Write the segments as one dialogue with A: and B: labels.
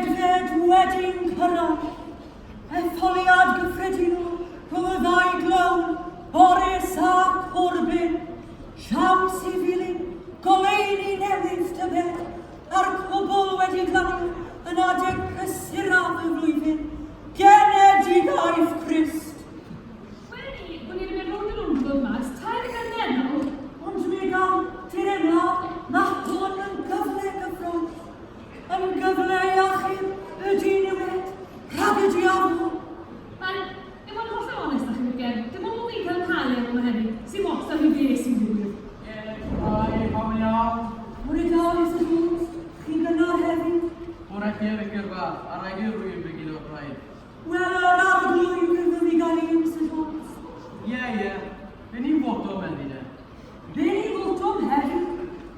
A: degfed wedi'n cyrraedd. Etholiad gyffredinol rhwng y ddau glown, Boris a Corbyn. Siawns i ddilyn goleuni newydd tybed, a'r cwbl wedi glanio yn adeg prysuraf y flwyddyn, genedigaeth Crist.
B: Wel ni, wn i ddim yn rownd a rownd yn dod mas, tair blynedd nawr.
A: Ond Megan, Direna, mae hwn yn gyfle gyffrous. Yn gyfle i achub y diniwed rhag y diafol.
B: Wel, i fod yn hollol onest â chi, Megan, dim ond bod fi'n cael cael ei yma heddi, sy'n ots am i be sy'n digwydd.
C: Ie, shwmae, pawb yn iawn?
A: Bore da, Mister Jones, chi'n gynnar heddi?
C: Bore chi ar y gyrfa, a rhaid i'r rwyf i gyd o'r rhaid.
A: Wel, yr arglwydd fydd i gael un, Mister Jones.
C: Ie, ie. Be ni'n voto am heddi de?
A: Be ni'n voto am heddi?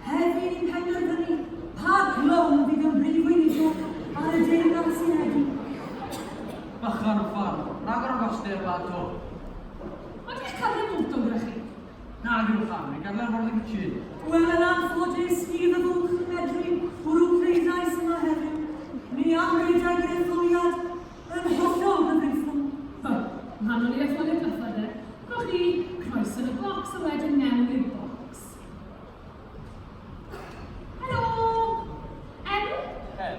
A: Heddi ni'n penderfynu pa glown fydd yn brif weinidog ar y Deyrnas Unedig.
C: Bychan o ffarm, rhagor o gostau ar wlad to.
B: Ond eich carne voto gyda chi?
C: Na, dim fan, fi'n gadael ar ffordd y kitchen.
A: Wel, yn anffodus, ni fyddwch yn medru bwrw pleidlais yma heddiw. Mi am redeg yr etholiad yn hollol gyfreithlon.
B: O, nghanol i etholiad diwetha de. Rhowch chi croes yn y bocs a wedyn mewn i'r bocs. Helo! Enw?
C: Kev.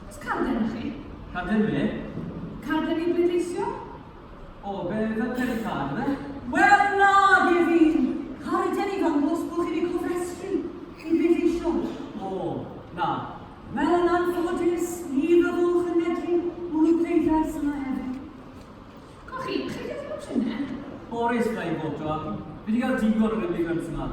B: Oes carden â chi?
C: Carden be?
B: Carden i bleidleisio?
C: O, be fel credit card, ife?
A: Wel na, Gavin! Carden i ddangos bod chi wedi cofrestru i bleidleisio.
C: O, na.
A: Wel, yn anffodus, ni fyddwch yn medru bwrw pleidlais yma heddiw.
B: Co chi, chi wedi cael opsiynau?
C: Boris wna i voto am. Fi wedi cael digon o'r immigrants yma.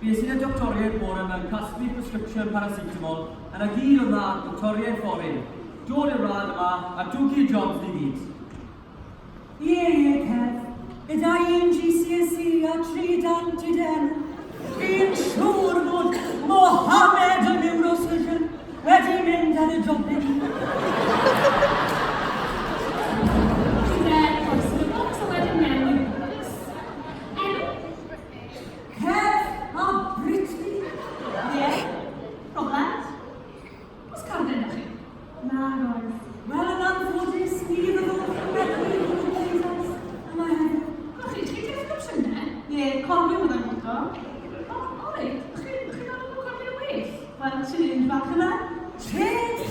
C: Bues i'n y doctoriaid bore yma yn casglu prescription paracetamol, a 'na gyd oedd 'na, doctoriaid foreign. Dod i'r wlad yma a dwgu jobs ni gyd.
A: Ie, ie, Kev. Gyda un GCSE a tri dant i dy enw, fi'n siŵr fod Mohammed y neurosurgeon wedi mynd ar y jobyn.
B: Gyda croes yn y bocs a wedyn mewn i'r bocs. Enw?
A: Kev a Britney.
D: Ie. Problem?
B: Oes carden 'da chi?
D: Nag oes.
A: Wel, yn anffodus, ni fyddwch yn medru bwrw pleidlais yma heddiw.
B: Gwch chi, chi 'di rhoi opsiynau?
D: Ie, Corbyn fyddai'n voto.
B: O, o reit. Chi, chi'n meddwl bod Corbyn yn well?
D: Wel, change bach yna.
A: Change!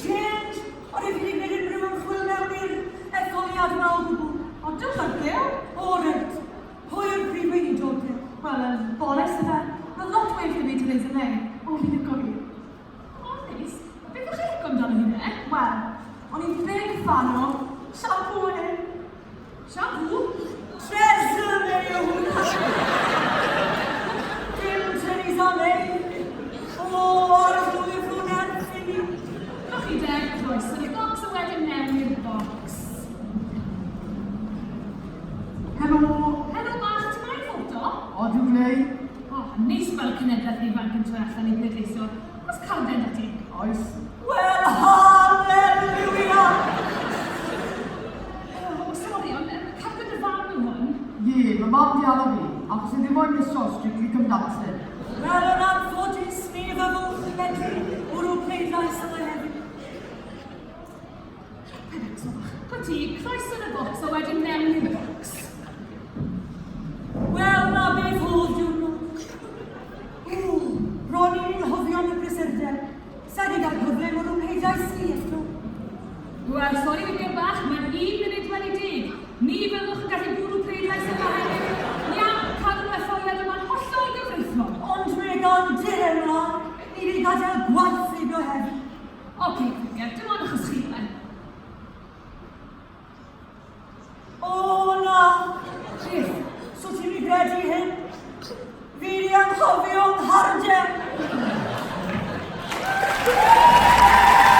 A: Change! Ond i fi 'di gwneud unrhyw ymchwil mewn i'r etholiad yma o gwbl.
D: O, dychmygu!
A: O, reit. Pwy yw'r prif weinidog te?
D: Wel, yym, Boris yfe. Mae'n lot well i fi Theresa May. O, fi'n lico hi.
B: O, neis. Beth o'ch chi'n lico amdano hi de?
D: Wel, o'n i'n big fan o shampoo hi.
B: Shampoo?
A: Tresemme yw hwnna! Dim Theresa May! O, arglwydd rhwng nerth i mi!
B: Rhowch chi de, croes yn y bocs a wedyn mewn i'r bocs.
E: Helo!
B: Helo bach, ti moyn ffoto?
E: O, dwi'n gwneud.
B: O, neis gweld cenedlaeth ifanc yn troi allan i bleidleisio. Oes carden 'da ti?
E: Oes.
A: Wel, haleliwia!
B: O, sori, ond carden dy fam yw hwn.
E: Ie, mae mam di hala fi, achos i ddim moyn miso Strictly Come Dancing.
A: Wel, yn anffodus, mi fyddwch yn medru bwrw pleidlais yma heddiw.
B: Pwy ti, croes yn y bocs a wedyn mewn i'r bocs.
A: Wel, na beth oedd diwrnod. Ww, ro'n i'n anghofio am y prysurdeb. Sa i 'di gael cyfle i fwrw pleidlais i eto.
B: Wel, sori William bach, mae'n un munud wedi deg. Ni fyddwch yn gallu bwrw pleidlais yma heddiw. Ni am cadw'r etholiad yma'n hollol gyfreithlon.
A: Ond Megan, dere mlaen, ni 'di gadael gwaith heibio heddi.
B: Ok, Cricket, dim ond achos chi yw e.
A: O na!
B: Beth?
A: So ti'n mynd i gredu hyn? Fi di anghofio ngharden!